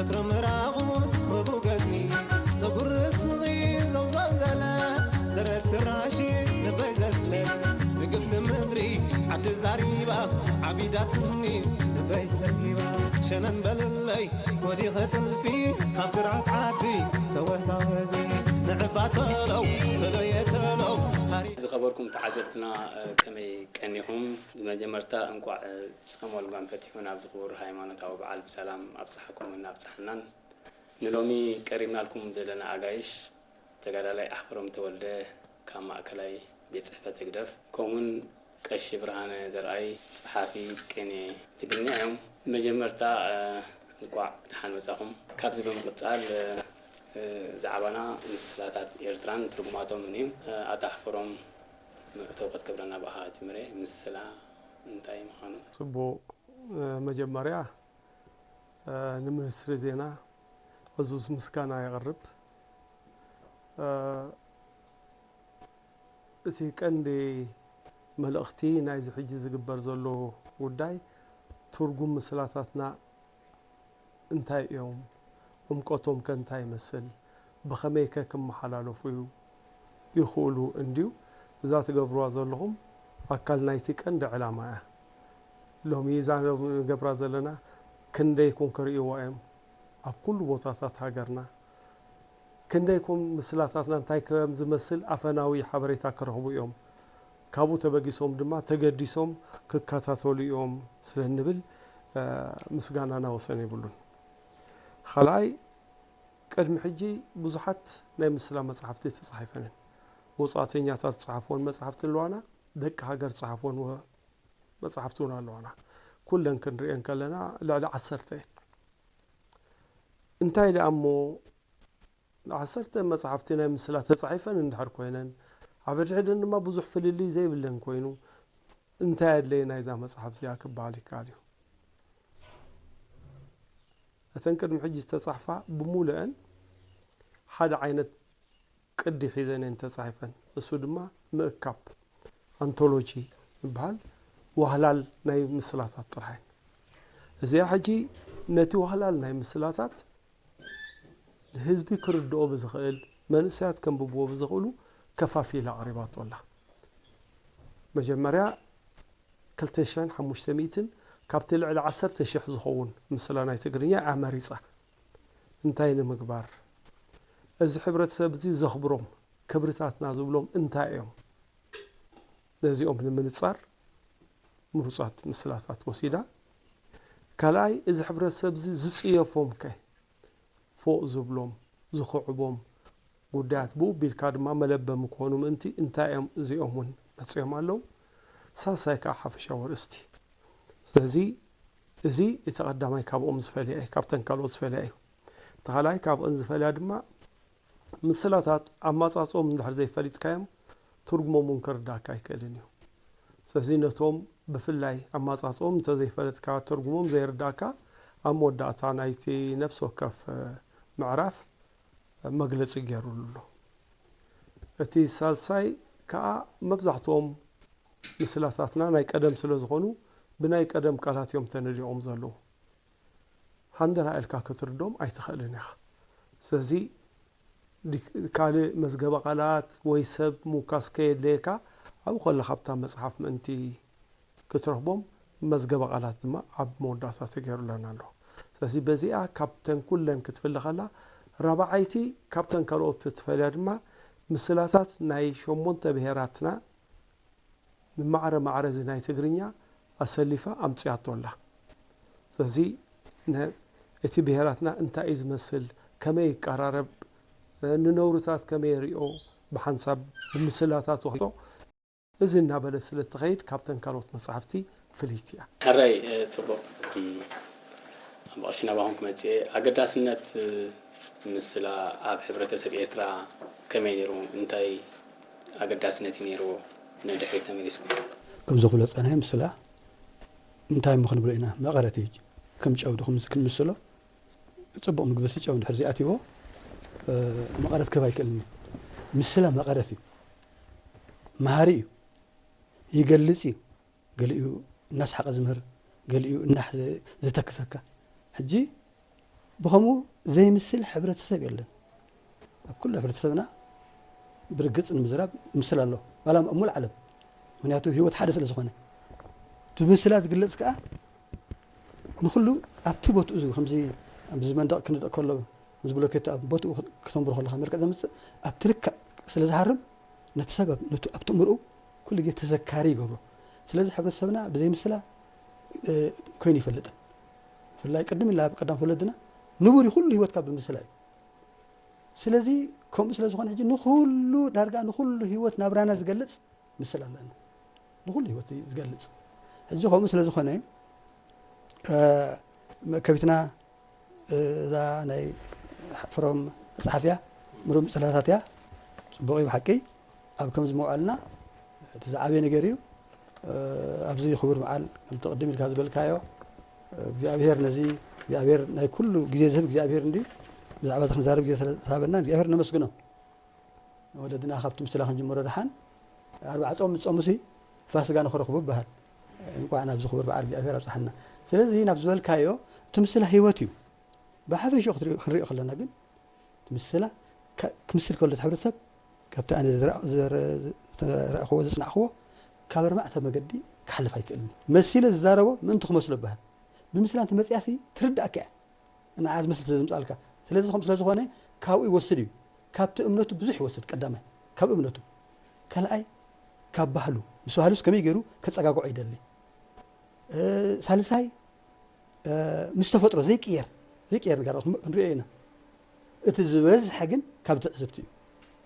ትርምራቑ ህቡ ገዝሚ ጸጉሪ ስቒ ዘውዘው ዘለ ደረት ክራሺ ልበይ ዘስለ ንግስቲ ምድሪ ዓዲ ዛሪባ ዓቢዳትኒ ልበይ ሰሪባ ሸነን በልለይ ወዲኸ ጥልፊ ኣብ ግራት ዓዲ ተወዛወዚ ንዕባ ተለው ተለየ ተለው ሃሪ ዝኸበርኩም ተዓዘብትና ከመይ ቀኒኹም? ብመጀመርታ እንቋዕ ጸም ወልጓም ፈቲሑ ናብዚ ክቡር ሃይማኖታዊ በዓል ብሰላም ኣብጽሓኩምን ኣብጽሓናን። ንሎሚ ቀሪብናልኩም ዘለና ኣጋይሽ ተጋዳላይ ኣሕፈሮም ተወልደ ካብ ማእከላይ ቤት ጽሕፈት ህግደፍ፣ ከምኡውን ቀሺ ብርሃነ ዘርኣይ ጸሓፊ ቅኔ ትግርኛ እዮም። መጀመርታ እንቋዕ ደሓን መጻኹም። ካብዚ ብምቕጻል ዛዕባና ምስላታት ኤርትራን ትርጉማቶምን እዩ። ኣታ ኣሕፈሮም መእተዊ ክትገብረና ብኣኻ ጅምረ። ምስላ እንታይ ምዃኑ? ጽቡቕ። መጀመርያ ንሚኒስትሪ ዜና ዕዙዝ ምስጋና የቕርብ። እቲ ቀንዲ መልእኽቲ ናይዚ ሕጂ ዝግበር ዘሎ ጉዳይ ትርጉም ምስላታትና እንታይ እዮም? ዕምቆቶም ከ እንታይ ይመስል? ብኸመይ ከ ክመሓላለፉ ይኽእሉ እንድዩ? እዛ ትገብርዋ ዘለኹም ኣካል ናይቲ ቀንዲ ዕላማ እያ። ሎሚ እዛ ንገብራ ዘለና ክንደይ ኮን ክርእይዋ እዮም ኣብ ኩሉ ቦታታት ሃገርና? ክንደይ ኮን ምስላታትና እንታይ ከም ዝመስል ኣፈናዊ ሓበሬታ ክረኽቡ እዮም። ካብኡ ተበጊሶም ድማ ተገዲሶም ክከታተሉ እዮም ስለ እንብል ምስጋናና ወሰን የብሉን። ካልኣይ ቅድሚ ሕጂ ብዙሓት ናይ ምስላ መጻሕፍቲ ተጻሒፈን እየን። ወጻእተኛታት ዝጸሓፍወን መጻሕፍቲ ኣለዋና፣ ደቂ ሃገር ዝጸሓፍወን መጻሕፍቲ እውን ኣለዋና። ኩለን ክንርእየን ከለና ልዕሊ ዓሰርተ እየን። እንታይ ደኣ እሞ ዓሰርተ መጻሕፍቲ ናይ ምስላ ተጻሒፈን እንድሕር ኮይነን ኣብ ሕድሕደን ድማ ብዙሕ ፍልልይ ዘይብለን ኮይኑ እንታይ ኣድለየ ናይዛ መጽሓፍ እዚኣ ክበሃል ይከኣል እዩ። እተን ቅድሚ ሕጂ ዝተጻሕፋ ብምሉአን ሓደ ዓይነት ቅዲ ሒዘን እየን ተጻሒፈን። እሱ ድማ ምእካብ ኣንቶሎጂ ይበሃል። ዋህላል ናይ ምስላታት ጥራሕ እየን። እዚኣ ሕጂ ነቲ ዋህላል ናይ ምስላታት ንህዝቢ ክርድኦ ብዝኽእል መንእሰያት ከንብብዎ ብዝኽእሉ ከፋፊላ ኣቕሪባቶ ኣላ። መጀመርያ ክልተ ሽሕን ሓሙሽተ ሚእትን ካብቲ ልዕሊ ዓሰርተ ሽሕ ዝኸውን ምስላ ናይ ትግርኛ እያ መሪጻ። እንታይ ንምግባር? እዚ ሕብረተሰብ እዚ ዘኽብሮም ክብርታትና ዝብሎም እንታይ እዮም? ነዚኦም ንምንጻር ምሩጻት ምስላታት ወሲዳ። ካልኣይ እዚ ሕብረተሰብ እዚ ዝጽየፎም ከ ፎእ ዝብሎም ዝኽዕቦም ጉዳያት ብኡ ቢልካ ድማ መለበሚ ክኾኑ ምእንቲ እንታይ እዮም እዚኦም እውን መጺኦም ኣለዉ። ሳልሳይ ከዓ ሓፈሻዊ ኣርእስቲ። ስለዚ እዚ እቲ ቀዳማይ ካብኦም ዝፈልያ እዩ፣ ካብተን ካልኦት ዝፈልያ እዩ። እቲ ካልኣይ ካብአን ዝፈልያ ድማ ምስላታት ኣማጻጽኦም እንድሕር ዘይፈሊጥካዮም ትርጉሞም እውን ክርዳእካ ኣይክእልን እዩ። ስለዚ ነቶም ብፍላይ ኣማጻጽኦም እንተዘይፈለጥካ ትርጉሞም ዘይርዳእካ ኣብ መወዳእታ ናይቲ ነፍሲ ወከፍ ምዕራፍ መግለጺ ገይሩሉ ኣሎ። እቲ ሳልሳይ ከኣ መብዛሕትኦም ምስላታትና ናይ ቀደም ስለ ዝኾኑ ብናይ ቀደም ቃላት እዮም ተነዲቖም ዘለዉ። ሃንደራ ኢልካ ክትርድኦም ኣይትኽእልን ኢኻ። ስለዚ ካልእ መዝገበ ቃላት ወይ ሰብ ምውካስ ከየድለየካ ኣብኡ ከለኻ ኣብታ መጽሓፍ ምእንቲ ክትረኽቦም መዝገበ ቃላት ድማ ኣብ መወዳእታ ተገይሩለን ኣሎ። ስለዚ በዚኣ ካብተን ኩለን ክትፍለ ከላ ራብዓይቲ ካብተን ካልኦት እትፈልያ ድማ ምስላታት ናይ ሸሞንተ ብሄራትና ንማዕረ ማዕረ እዚ ናይ ትግርኛ ኣሰሊፋ ኣምጺኣቶ ኣላ። ስለዚ እቲ ብሄራትና እንታይ እዩ ዝመስል፣ ከመይ ይቀራረብ፣ ንነውርታት ከመይ ይሪኦ፣ ብሓንሳብ ብምስላታት ወሒጦ እዚ እናበለት ስለ እትኸይድ ካብተን ካልኦት መጻሕፍቲ ፍልይቲ እያ። ሕራይ ጽቡቕ። ኣባ ቀሺ ናባኹም ክመጽእ እየ። ኣገዳስነት ምስላ ኣብ ሕብረተሰብ ኤርትራ ከመይ ነይሩ? እንታይ ኣገዳስነት እዩ ነይርዎ? ንድሕሪት ተመሊስኩም ከም ዘኽብሎ ጸናሒ ምስላ እንታይ እሞ ክንብሎ ኢና? መቐረት እዩ። ከም ጨው ዶ ክንምስሎ? ጽቡቕ ምግቢ ሲ ጨው እንድሕር ዘይኣትይዎ መቐረት ክህብ ኣይክእልን እዩ። ምስላ መቐረት እዩ። መሃሪ እዩ። ይገልጽ እዩ። ገሊኡ እናስሓቐ ዝምህር፣ ገሊኡ እናሕ ዘተክሰካ። ሕጂ ብኸምኡ ዘይምስል ሕብረተሰብ የለን። ኣብ ኩሉ ሕብረተሰብና ብርግጽ ንምዝራብ ምስል ኣሎ፣ ዋላ ኣብ ሙሉ ዓለም። ምኽንያቱ ህይወት ሓደ ስለ ዝኾነ። እቲ ብምስላ ዝግለጽ ከኣ ንኹሉ ኣብቲ ቦትኡ ዝ-፣ ከምዚ ኣብዚ መንደቕ ክንደቕ ከሎ፣ ከምዚ ብሎኬት ኣብ ቦትኡ ክተንብሮ ከለኻ መልክዕ ዘምጽእ ኣብቲ ልክዕ ስለ ዝሃርም ነቲ ሰብ ኣብ-፣ ነቱ-፣ ኣብቲ እምርኡ ኩሉ ግዜ ተዘካሪ ይገብሮ። ስለዚ ሕብረተሰብና ብዘይ ምስላ፣ እ፣ ኮይኑ ይፈልጥን። ብፍላይ ቅድም ኢላ ኣብ ቀዳሞት ወለድና ንቡር እዩ፣ ኩሉ ህይወትካ ብምስላ እዩ። ስለዚ ከምኡ ስለ ዝኾነ ሕጂ ንኹሉ ዳርጋ ንኹሉ ህይወት ናብራና ዝገልጽ ምስል ኣለና። ንኹሉ ህይወት ዝገልጽ። ሕጂ ከምኡ ስለ ዝኾነ፣ እ፣ መከቢትና፣ እ፣ እዛ ናይ ፍሮም መጽሓፍ እያ፣ ምሩም ጽላታት እያ። ጽቡቕ እዩ ብሓቂ። ኣብ ከምዚ ምውዓልና እቲ ዝዓበየ ነገር እዩ። እ፣ ኣብዚ ክቡር በዓል ከምቲ ቅድም ኢልካ ዝበልካዮ፣ እ፣ እግዚኣብሔር ነዚ፣ እግዚኣብሔር ናይ ኩሉ ግዜ ዝህብ እግዚኣብሔር እንድዩ። ብዛዕባ እዚ ክንዛረብ ግዜ ስለ ዝሃበና እግዚኣብሔር ነመስግኖ። ወለድና ካብቲ ምስላ ክንጅምሮ ደሓን ኣርብዓ ጾም ዝጾሙሲ ፋስጋ ንኽረኽቡ ይበሃል። እንቋዕ ናብዚ ክቡር በዓል እግዚኣብሔር ኣብጽሓና። ስለዚ ናብ ዝበልካዮ እቲ ምስላ ህይወት እዩ። ብሓፈሽኡ ክትርኢ-፣ ክንሪኦ ከለና ግን እቲ ምስላ ከ-፣ ክምስል ከሎ እቲ ሕብረተሰብ ካብቲ ኣነ ዝረኣ-፣ ዝረ-፣ ዝረኣኽዎ ዘጽናዕኽዎ ካብ ኣርባዕተ መገዲ ክሓልፍ ኣይክእልን እዩ። መሲለ ዝዛረቦ ምእንቲ ክመስሎ ይበሃል። ብምስላ እንተመጺኣሲ ትርድኣካ እያ። ንዓ ዝመስል ስለ ዘምጻልካ። ስለዚ ከምኡ ስለ ዝኾነ ካብኡ ይወስድ እዩ። ካብቲ እምነቱ ብዙሕ ይወስድ፣ ቀዳማይ ካብ እምነቱ፣ ካልኣይ ካብ ባህሉ፣ ምስ ባህሉስ ከመይ ገይሩ ከጸጋግዖ ይደሊ። እ፣ ሳልሳይ፣ እ፣ ምስ ተፈጥሮ ዘይቅየር፣ ዘይቅየር ነገር ክንሪኦ ኢና። እቲ ዝበዝሐ ግን ካብ ትዕዝብቲ እዩ።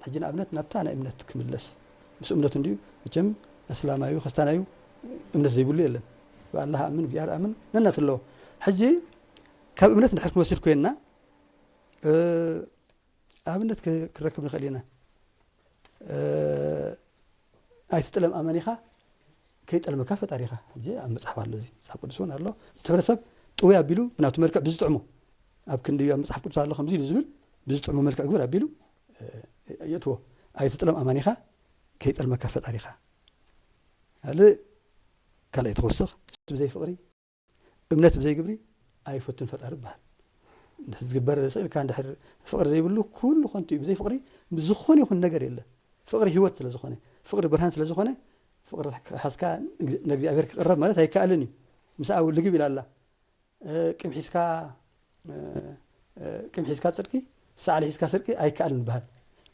ሕጂ ንኣብነት ናብታ ናይ እምነት ክምለስ። ምስ እምነቱ እንድዩ መቸም፣ እስላማዩ፣ ክርስታናዩ እምነት ዘይብሉ የለን። ብኣላህ ኣምን፣ ብእግዚኣብሔር ኣምን ነናት ኣለዎ። ሕጂ ካብ እምነት እንድሕር ክንወስድ ኮይንና፣ እ፣ ኣብነት ክ-፣ ክንረክብ ንኽእል ኢና። እ፣ ኣይትጥለም ኣመኒኻ ከይጠልመካ ፈጣሪኻ። ሕጂ ኣብ መጽሓፍ ኣሎ፣ እዚ መጽሓፍ ቅዱስ እውን ኣሎ። እቲ ሕብረተሰብ ጥውይ ኣቢሉ ብናቱ መልክዕ ብዝጥዕሞ፣ ኣብ ክንዲ ኣብ መጽሓፍ ቅዱስ ኣሎ ከምዚ ኢሉ ዝብል፣ ብዝጥዕሞ መልክዕ ግብር ኣቢሉ፣ እ፣ የእትዎ። ኣይትጥለም ኣማኒኻ ከይጠልመካ ፈጣሪኻ። ካልእ፣ ካልኣይ ተወስኽ፣ ብዘይ ፍቕሪ፣ እምነት ብዘይ ግብሪ ኣይፈቱን ፈጣሪ ይበሃል። እንድሕር ዝግበር ስእልካ እንድሕር ፍቕሪ ዘይብሉ ኩሉ ከንቱ እዩ። ብዘይ ፍቕሪ ዝኾነ ይኹን ነገር የለ። ፍቕሪ ህይወት ስለ ዝኾነ፣ ፍቕሪ ብርሃን ስለ ዝኾነ፣ ፍቕሪ ሓዝካ ንእግዚ-፣ ንእግዚኣብሔር ክቕረብ ማለት ኣይከኣልን እዩ። ምስኣ ልግብ ኢላ ኣላ። እ፣ ቂም ሒዝካ፣ እ፣ እ፣ ቂም ሒዝካ ጽድቂ፣ ሰዓል ሒዝካ ስርቂ ኣይከኣልን ይበሃል።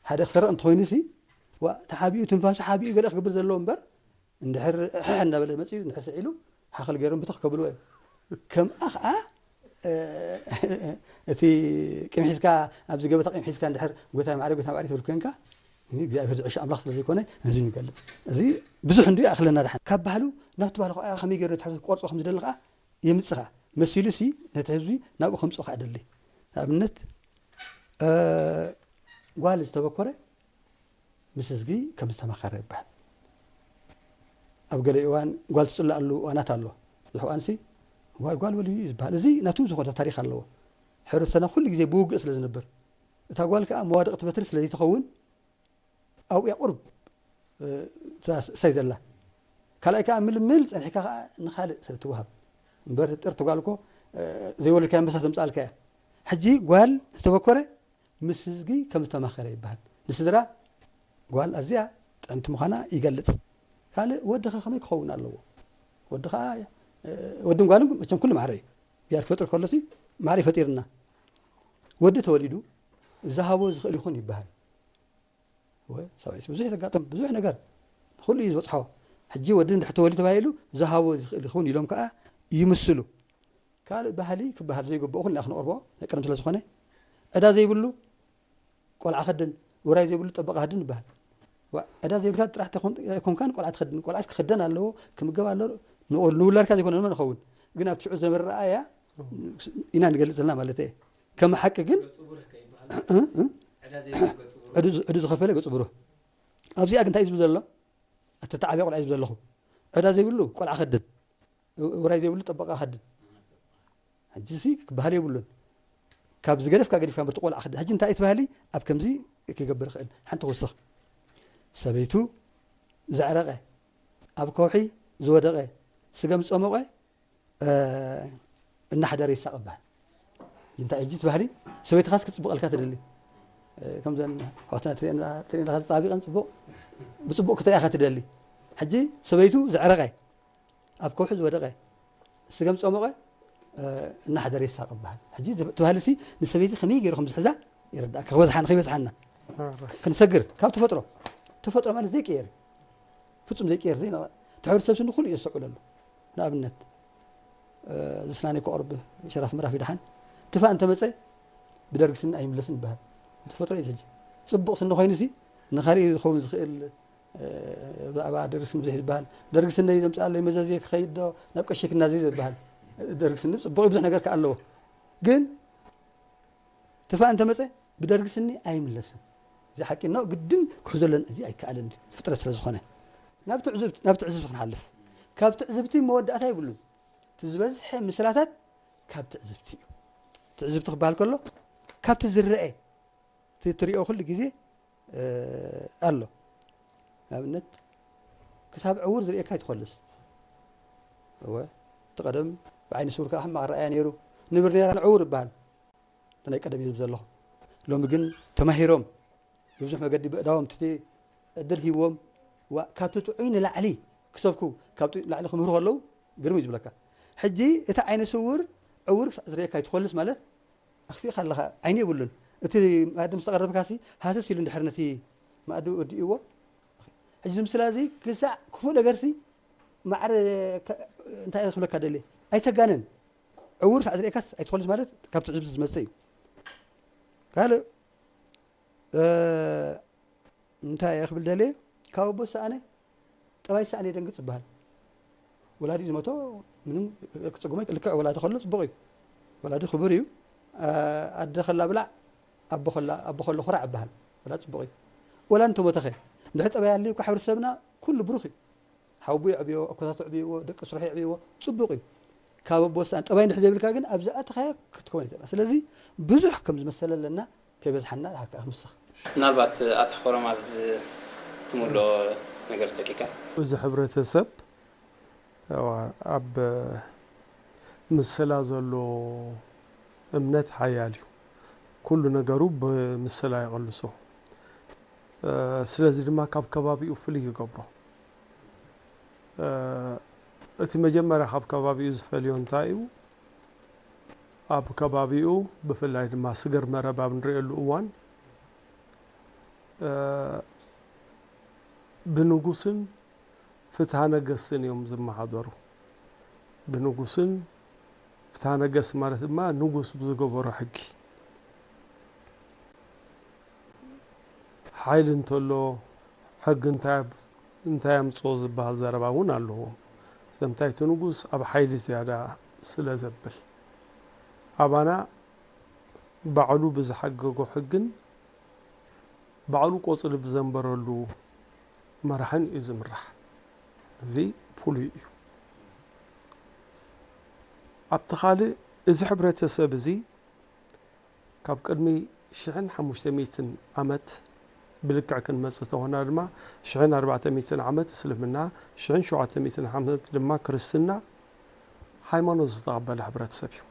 ሓደ ክሰርቕ እንተኾይኑሲ፣ ዋ፣ ተሓቢኡ፣ ትንፋሱ ሓቢኡ ገለ ክገብር ዘለዎ እምበር፣ እንድሕር ሕሕ እናበለ መጺኡ፣ እንድሕር ስዒሉ፣ ሓኸል ገይሮም ብትኽ ከብልዎ እዮም። ከምኣ ኸዓ፣ እ፣ እቲ ቂም ሒዝካ፣ ኣብዚ ገበታ ቂም ሒዝካ እንድሕር፣ "ጎይታይ ማዕረ፣ ጎይታይ ማዕረ" ትብል ኮንካ፣ እግዚኣብሔር ዝዕሾ ኣምላኽ ስለ ዘይኮነ፣ ነዚ ንገልጽ። እዚ ብዙሕ እንድዩ ይኣኽለና። ደሓን ካብ ባህሉ ናብቲ ባህሊ ኸዓ ከመይ ገይሩ ነቲ ሕብረተሰብ ክቆርጾ ከም ዝደሊ ኸዓ የምጽእ ኸዓ። መሲሉሲ ነቲ ህዝቢ ናብኡ ከምጽኦ ኸዓ እደሊ። ንኣብነት፣ እ፣ ጓል ዝተበኮረ ምስ እዝጊ ከም ዝተማኸረ ይበሃል። ኣብ ገለ እዋን ጓል ትጽለኣሉ እዋናት ኣሎ። ብዙሕ እዋንሲ፣ "ዋይ፣ ጓል በሉ" እዩ ዝበሃል። እዚ ናቱ ዝኾነ ታሪኽ ኣለዎ። ሕብረተሰብና ኩሉ ግዜ ብውግእ ስለ ዝነብር፣ እታ ጓል ከኣ መዋድቕቲ በትሪ ስለ ዘይትኸውን፣ ኣብኡ እያ ቁሩብ፣ እ፣ እታ እሳይ ዘላ። ካልኣይ ከኣ ምልምል ጸኒሕካ ከኣ ንኻልእ ስለ ትወሃብ። እምበር ጥርቲ ጓል እኮ፣ እ፣ ዘይወለድካያ ኣንበሳ ተምጽኣልካ እያ። ሕጂ ጓል ዝተበኮረ ምስ ህዝጊ ከም ዝተማኸረ ይበሃል። ንስድራ ጓል ኣዝያ ጥዕምቲ ምዃና ይገልጽ። ካልእ ወዲ ኸ ከመይ ክኸውን ኣለዎ? ወዲ ኸኣ፣ እ፣ ወድን ጓልን መቸም ኩሉ ማዕረ እዩ። እግዚኣብሔር ክፈጥር ከሎሲ ማዕረ እዩ ፈጢርና። ወዲ ተወሊዱ ዝሃቦ ዝኽእል ይኹን ይበሃል። ወይ ሰብኣይስ ብዙሕ ዘጋጥም፣ ብዙሕ ነገር ንኹሉ እዩ ዝበጽሖ። ሕጂ ወዲ እንድሕር ተወልዩ ተባሂሉ ዝሃቦ ዝኽእል ይኸውን ኢሎም ከኣ ይምስሉ። ካልእ ባህሊ ክበሃል ዘይግብኦ ኩልና ክንቐርቦ ናይ ቀደም ስለ ዝኾነ፣ ዕዳ ዘይብሉ ቆልዓ ከድን፣ ውራይ ዘይብሉ ጠበቓ ከድን ይበሃል። ዋ፣ ዕዳ ዘይብልካ ጥራሕ ተኾን-፣ ኣይኮንካን ቆልዓ ትኸድን። ቆልዓስ ክኽደን ኣለዎ፣ ክምገብ ኣለዎ። ንቆል-፣ ንውላድካ ዘይኮነ ንመን ይኸውን? ግን ኣብ ሽዑ ዘመን ረኣያ ኢና ንገልጽ ዘለና ማለት እየ። ከም ሓቂ ግን፣ ገጹ ብሩህ ከይበሃል። እ? እ? ዕዳ ዘይብሉ ገጹ ብሩህ። ዕዱ፣ ዕዱ ዝኸፈለ ገጹ ብሩህ። ኣብዚኣ ግን እንታይ እዩ ዝብል ዘሎ? ኣተተዓብያ ቆልዓ እዩ ዝብል ዘለኹ። ዕዳ ዘይብሉ ቆልዓ ከድን፣ ውራይ ዘይብሉ ጠበቓ ከድን። ሕጂሲ ክበሃል የብሉን። ካብ ዝገደፍካ ገዲፍካ እምበር እቲ ቆልዓ ከድን። ሕጂ እንታይ እዩ እቲ ባህሊ? ኣብ ከምዚ ክገብር ይኽእል። ሓንቲ ክውስኽ። ሰበይቱ ዘዕረቐ፣ ኣብ ከውሒ ዝወደቐ፣ ስገም ዝጸሞቐ፣ እ፣ እናሓደረ ይሳቐ ይበሃል። እንታይ ሕጂ ትባህሊ ሰበይትኻስ ክጽብቐልካ ትደሊ። ከምዘን ኣሕዋትና ትሪኤና ተጻቢቐን ጽቡቕ ብጽቡቕ ክትሪኣኻ ትደሊ። ሕጂ ሰበይቱ ዘዕረቐ ኣብ ከውሒ ዝወደቐ ስገም ጸሞቐ እናሓደረ ይሳቕ ይበሃል። ሕጂ ትባህልሲ ንሰበይቲ ከመይ ገይሩ ከም ዝሕዛ ይርዳእካ። ክበዝሓና ከይበዝሓና ክንሰግር ካብ ተፈጥሮ። ተፈጥሮ ማለት ዘይቅየር እዩ። ፍጹም ዘይቅየር ዘይነቐ እቲ ሕብረተሰብ ስኒ ኩሉ እዩ ዘስተውዕለሉ። ንኣብነት ዝስናነይ ከቕርብ ሸራፍ ምዕራፍ ይድሓን ትፋእ እንተመፀ ብደርጊ ስኒ ኣይምለስን ይበሃል። ተፈጥሮ እዩ ሕጂ ጽቡቕ ስኒ ኮይኑሲ ንኻሊእ ዝኸውን ዝኽእል ብዛዕባ ደርጊ ስኒ ብዙሕ ዝበሃል ደርጊ ስነይ ዘምፅኣለይ መዘዝየ ክኸይድ ዶ ናብ ቀሺ ክናዘዝ ዝበሃል ደርጊ ስኒ ጽቡቕ ብዙሕ ነገር ከ ኣለዎ ግን ትፋእ እንተመፀ ብደርጊ ስኒ ኣይምለስን። እዚ ሓቂ ነው። ግድን ክሕዘለን እዚ ኣይከኣልን ፍጥረት ስለ ዝኾነ ናብ ትዕዝብቲ ክንሓልፍ ካብ ትዕዝብቲ መወዳእታ ይብሉን። እቲ ዝበዝሐ ምስላታት ካብ ትዕዝብቲ እዩ። ትዕዝብቲ ክበሃል ከሎ ካብቲ ዝረአ እቲ ትሪኦ ኩሉ ግዜ ኣሎ። ንኣብነት ክሳብ ዕውር ዝርእየካ ኣይትኾልስ። እወ እቲ ቀደም ብዓይኒ ስውር ከዓ ሕማቕ ረኣያ ነይሩ። ንብር ነይራ ንዕውር ይበሃል። እቲ ናይ ቀደም እዩ ዝብል ዘለኹ። ሎሚ ግን ተማሂሮም ብብዙሕ መገዲ በእዳዎም እቲ ዕድል ሂብዎም ዋ ካብቲ ጥዑይ ንላዕሊ ክሰብኩ ካብ ጥዑይ ንላዕሊ ክምህሩ ከለዉ ግርም እዩ ዝብለካ። ሕጂ እቲ ዓይነ ስውር ዕውር ክሳዕ ዝርእየካ ይትኾልስ ማለት ኣኽፊእካ ኣለኻ ዓይኒ የብሉን። እቲ ማእዲ ምስ ተቐረብካሲ ሃሰስ ኢሉ እንድሕር ነቲ ማእዲ ወዲእዎ ሕጂ ምስላ እዚ ክሳዕ ክፉእ ነገርሲ ማዕረ እንታይ ክብለካ ደልየ ኣይተጋነን። ዕውር ሳዕ ዝርእየካስ ኣይትኾልስ ማለት ካብ ትዕዝብቲ ዝመጽእ እዩ። ካልእ እንታይ እየ ክብል ደልየ ካብ ኣቦ ዝሰኣነ ጠባይ ዝሰኣነ ይደንግጽ ይበሃል። ወላዲ ዝመቶ ምንም ክጽጉሞ ልክዕ ወላዲ ከሎ ጽቡቕ እዩ። ወላዲ ክቡር እዩ። ኣደ ከላ ብላዕ ኣቦ ከላ ኣቦ ከሎ ኩራዕ ይበሃል። ወላ ጽቡቕ እዩ። ወላ እንተሞተኸ እንድሕር ጠባይ ኣልዩ እኳ ሕብረተሰብና ኩሉ ብሩኽ እዩ። ሓውቡ የዕብዮ፣ ኣኮታቱ የዕብይዎ፣ ደቂ ስርሑ የዕብይዎ፣ ጽቡቕ እዩ። ካብ ኣቦ ወሳን ጠባይ እንድሕር ዘይብልካ ግን ኣብዚ ኣተኻዮ ክትከውን ይትኽእል። ስለዚ ብዙሕ ከም ዝመሰለ ኣለና ከይበዝሓና ድሓር ከዓ ክምስኽ። ምናልባት ኣታ ፎረም ኣብዚ ትምልኦ ነገር ተኪካ እዚ ሕብረተሰብ ኣብ ምስላ ዘሎ እምነት ሓያል እዩ። ኩሉ ነገሩ ብምስላ ይቕልሶ። ስለዚ ድማ ካብ ከባቢኡ ፍልይ ይገብሮ። እቲ መጀመርያ ካብ ከባቢኡ ዝፈልዮ እንታይ እዩ? ኣብ ከባቢኡ ብፍላይ ድማ ስግር መረብ ኣብ ንርእየሉ እዋን ብንጉስን ፍትሃ ነገስትን እዮም ዝመሓደሩ። ብንጉስን ፍትሃ ነገስት ማለት ድማ ንጉስ ብዝገበሮ ሕጊ ሓይሊ እንተሎ ሕጊ እንታይ ኣምፅኦ ዝበሃል ዘረባ እውን ኣለዎም። ስለምንታይ እቲ ንጉስ ኣብ ሓይሊ ዝያዳ ስለ ዘብል ኣባና ባዕሉ ብዝሓገጎ ሕግን ባዕሉ ቆፅሊ ብዘንበረሉ መራሕን እዩ ዝምራሕ። እዚ ፍሉይ እዩ። ኣብቲ ካልእ እዚ ሕብረተሰብ እዚ ካብ ቅድሚ ሽሕን ሓሙሽተ ሚእትን ዓመት ብልክዕ ክንመጽእ ተኾና ድማ ሽሕን ኣርባዕተ ሚእትን ዓመት እስልምና፣ ሽሕን ሸውዓተ ሚእትን ዓመት ድማ ክርስትና ሃይማኖት ዝተቐበለ ሕብረተሰብ እዩ።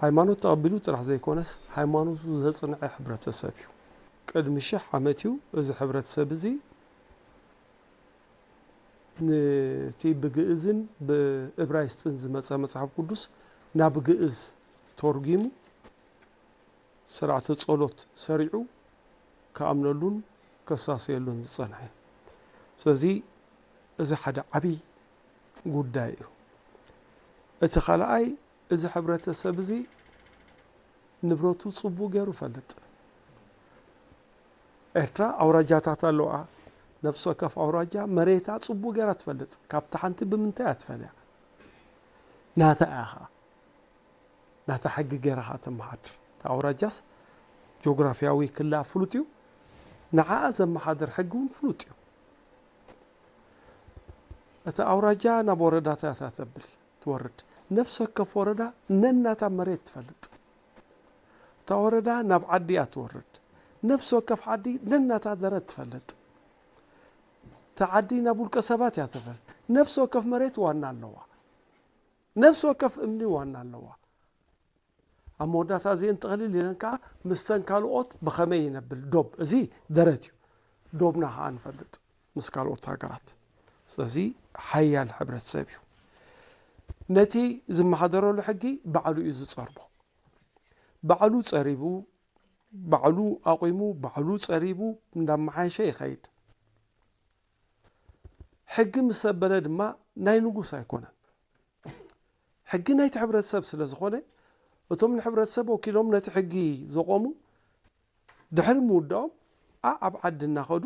ሃይማኖት ተቐቢሉ ጥራሕ ዘይኮነስ ሃይማኖቱ ዘጽንዐ ሕብረተሰብ እዩ። ቅድሚ ሽሕ ዓመት እዩ እዚ ሕብረተሰብ እዚ ነቲ ብግእዝን ብእብራይስጥን ዝመጸ መጽሓፍ ቅዱስ ናብ ግእዝ ተርጒሙ ስርዓተ ጸሎት ሰሪዑ ክኣምነሉን ከሳስየሉን ዝጸንሐ። ስለዚ እዚ ሓደ ዓቢ ጉዳይ እዩ። እቲ ካልኣይ እዚ ሕብረተሰብ እዚ ንብረቱ ጽቡቕ ገይሩ ይፈልጥ። ኤርትራ ኣውራጃታት ኣለዋ። ነፍሲ ወከፍ ኣውራጃ መሬታ ጽቡቕ ገይራ ትፈልጥ። ካብታ ሓንቲ ብምንታይ እያ ትፈልያ? ናታ እያ ኸኣ። ናታ ሕጊ ገይራ ኸኣ ተመሓድር። እታ ኣውራጃስ ጂኦግራፊያዊ ክላ ፍሉጥ እዩ። ንዓኣ ዘመሓድር ሕጊ እውን ፍሉጥ እዩ። እታ ኣውራጃ ናብ ወረዳታት እያ ተብል ትወርድ። ነፍሲ ወከፍ ወረዳ ነናታ መሬት ትፈልጥ። እታ ወረዳ ናብ ዓዲ እያ ትወርድ። ነፍሲ ወከፍ ዓዲ ነናታ ደረት ትፈልጥ። እታ ዓዲ ናብ ውልቀ ሰባት እያ ተብል። ነፍሲ ወከፍ መሬት ዋና ኣለዋ። ነፍሲ ወከፍ እምኒ ዋና ኣለዋ። ኣብ መወዳእታ እዚአን ጥቕልል ኢለን ከዓ ምስተን ካልኦት ብኸመይ ይነብል ዶብ፣ እዚ ደረት እዩ። ዶብና ከዓ ንፈልጥ ምስ ካልኦት ሃገራት። ስለዚ ሓያል ሕብረተሰብ እዩ። ነቲ ዝመሓደረሉ ሕጊ ባዕሉ እዩ ዝፀርቦ። ባዕሉ ፀሪቡ፣ ባዕሉ ኣቑሙ፣ ባዕሉ ፀሪቡ እንዳመሓየሸ ይኸይድ። ሕጊ ምስ ዘበለ ድማ ናይ ንጉስ ኣይኮነን። ሕጊ ናይቲ ሕብረተሰብ ስለ ዝኾነ፣ እቶም ንሕብረተሰብ ወኪሎም ነቲ ሕጊ ዘቆሙ ድሕሪ ምውዳኦም፣ ኣኣብ ዓዲ እናኸዱ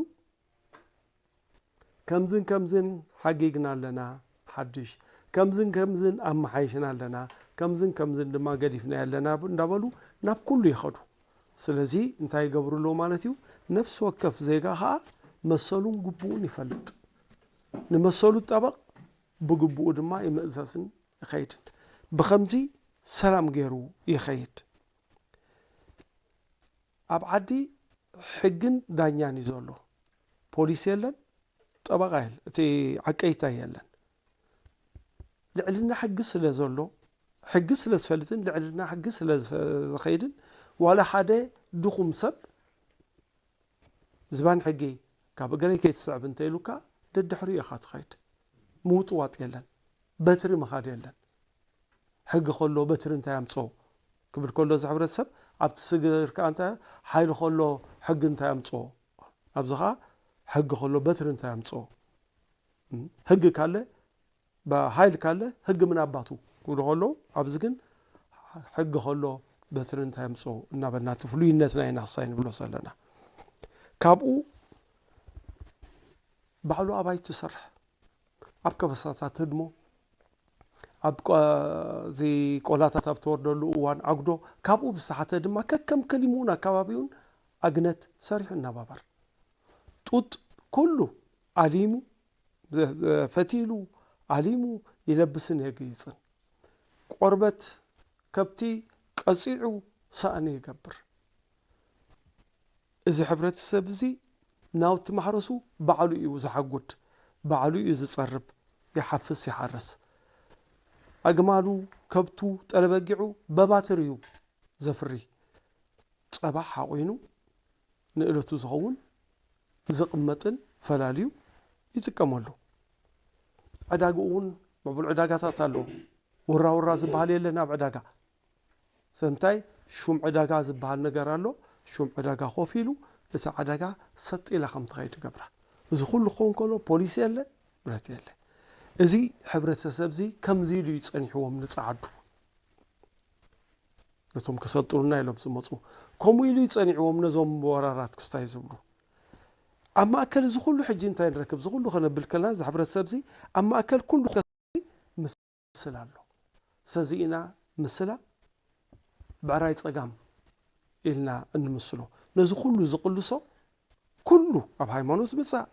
ከምዝን ከምዝን ሓጊግና ኣለና ሓድሽ፣ ከምዝን ከምዝን ኣመሓይሽና ኣለና፣ ከምዝን ከምዝን ድማ ገዲፍና ኣለና እንዳበሉ ናብ ኩሉ ይኸዱ። ስለዚ እንታይ ይገብሩ ኣለዉ ማለት እዩ? ነፍሲ ወከፍ ዜጋ ከዓ መሰሉን ግቡኡን ይፈልጥ። ንመሰሉ ጠበቕ፣ ብግቡኡ ድማ ይምእዘዝን ይኸይድን። ብኸምዚ ሰላም ገይሩ ይኸይድ። ኣብ ዓዲ ሕግን ዳኛን እዩ ዘሎ። ፖሊስ የለን፣ ጠበቓ የለን፣ እቲ ዓቀይታ የለን። ልዕልና ሕጊ ስለ ዘሎ፣ ሕጊ ስለ ዝፈልጥን ልዕልና ሕጊ ስለ ዝኸይድን፣ ዋላ ሓደ ድኹም ሰብ ዝባን ሕጊ ካብ እገረይ ከይትስዕብ እንተኢሉካ ደድሕሪኡ ኢኻ ትኸይድ። ምውጥዋጥ የለን፣ በትሪ ምኻድ የለን። ሕጊ ከሎ በትሪ እንታይ ኣምፅኦ ክብል ከሎ፣ እዚ ሕብረተሰብ ኣብቲ ስግር ከዓ እንታይ ሓይሊ ከሎ ሕጊ እንታይ ኣምፅኦ፣ ኣብዚ ከዓ ሕጊ ከሎ በትሪ እንታይ ኣምፅኦ። ሕጊ ካለ ሓይል ካለ ሕጊ ምን ኣባቱ ክብሉ ከለዉ፣ ኣብዚ ግን ሕጊ ከሎ በትሪ እንታይ ኣምፅኦ እናበልና እቲ ፍሉይነትና ኢና ክሳይ ንብሎ ዘለና። ካብኡ ባዕሉ ኣባይቱ ይሰርሕ። ኣብ ከበሳታት ህድሞ፣ ኣብ እዚ ቆላታት ኣብ ተወርደሉ እዋን ኣጉዶ፣ ካብኡ ብዝተሓተ ድማ ከከም ከሊምኡን ኣካባቢውን ኣግነት ሰሪሑ እናባበር ጡጥ ኩሉ ኣሊሙ ፈቲሉ ኣሊሙ ይለብስን የግይፅን። ቆርበት ከብቲ ቀፂዑ ሳእኒ ይገብር። እዚ ሕብረተሰብ እዚ ናውቲ ማሕረሱ ባዕሉ እዩ ዝሓጉድ፣ ባዕሉ እዩ ዝፀርብ፣ ይሓፍስ ይሓርስ። ኣግማሉ፣ ከብቱ፣ ጠለበጊዑ በባትር እዩ ዘፍሪ። ፀባ ሓቑኑ ንእለቱ ዝኸውን ዝቕመጥን ፈላልዩ ይጥቀመሉ። ዕዳግኡ እውን ምዕቡል ዕዳጋታት ኣሎ። ውራ ውራ ዝበሃል የለን ኣብ ዕዳጋ። ሰምታይ ሹም ዕዳጋ ዝበሃል ነገር ኣሎ። ሹም ዕዳጋ ኮፍ ኢሉ እቲ ዕዳጋ ሰጥ ኢላ ከም ትኸይድ ይገብራ። እዚ ኩሉ ክኸውን ከሎ ፖሊስ የለ፣ ብረት የለ። እዚ ሕብረተሰብ እዚ ከምዚ ኢሉ እዩ ጸኒሕዎም ንጸዓዱ። ነቶም ከሰልጥኑና ኢሎም ዝመፁ። ከምኡ ኢሉ እዩ ጸኒዕዎም ነዞም ወራራት ክስታይ ዝብሉ። ኣብ ማእከል እዚ ኩሉ ሕጂ እንታይ ንረክብ? እዚ ኩሉ ከነብል ከለና፣ እዚ ሕብረተሰብ እዚ ኣብ ማእከል ኩሉ ምስል ኣሎ። ስለዚ ኢና ምስላ ብዕራይ ጸጋም ኢልና እንምስሎ። ነዚ ኩሉ ዝቕልሶ ኩሉ ኣብ ሃይማኖት ምጻእ፣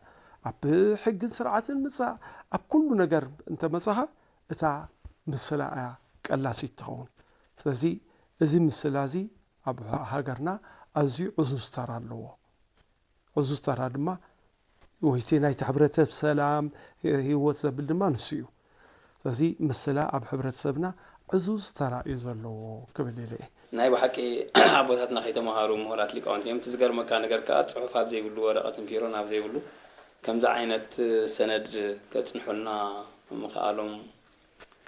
ኣብ ሕግን ስርዓትን ምጻእ፣ ኣብ ኩሉ ነገር እንተመጻኻ እታ ምስላ እያ ቀላሲት ትኸውን። ስለዚ እዚ ምስላ እዚ ኣብ ሃገርና ኣዝዩ ዕዙዝ ተራ ኣለዎ። ዕዙዝ ተራ ድማ ወይ እቲ ናይቲ ሕብረተሰብ ሰላም፣ ህይወት ዘብል ድማ ንሱ እዩ። ስለዚ ምስላ ኣብ ሕብረተሰብና ዕዙዝ ተራ እዩ ዘለዎ ክብል ኢለ እየ። ናይ ብሓቂ ኣቦታትና ከይተምሃሩ ምሁራት ሊቃውንቲ እዮም። እቲ ዝገርመካ ነገር ከኣ ጽሑፍ ኣብ ዘይብሉ፣ ወረቐትን ቢሮን ኣብ ዘይብሉ ከምዚ ዓይነት ሰነድ ከጽንሑልና ምኽኣሎም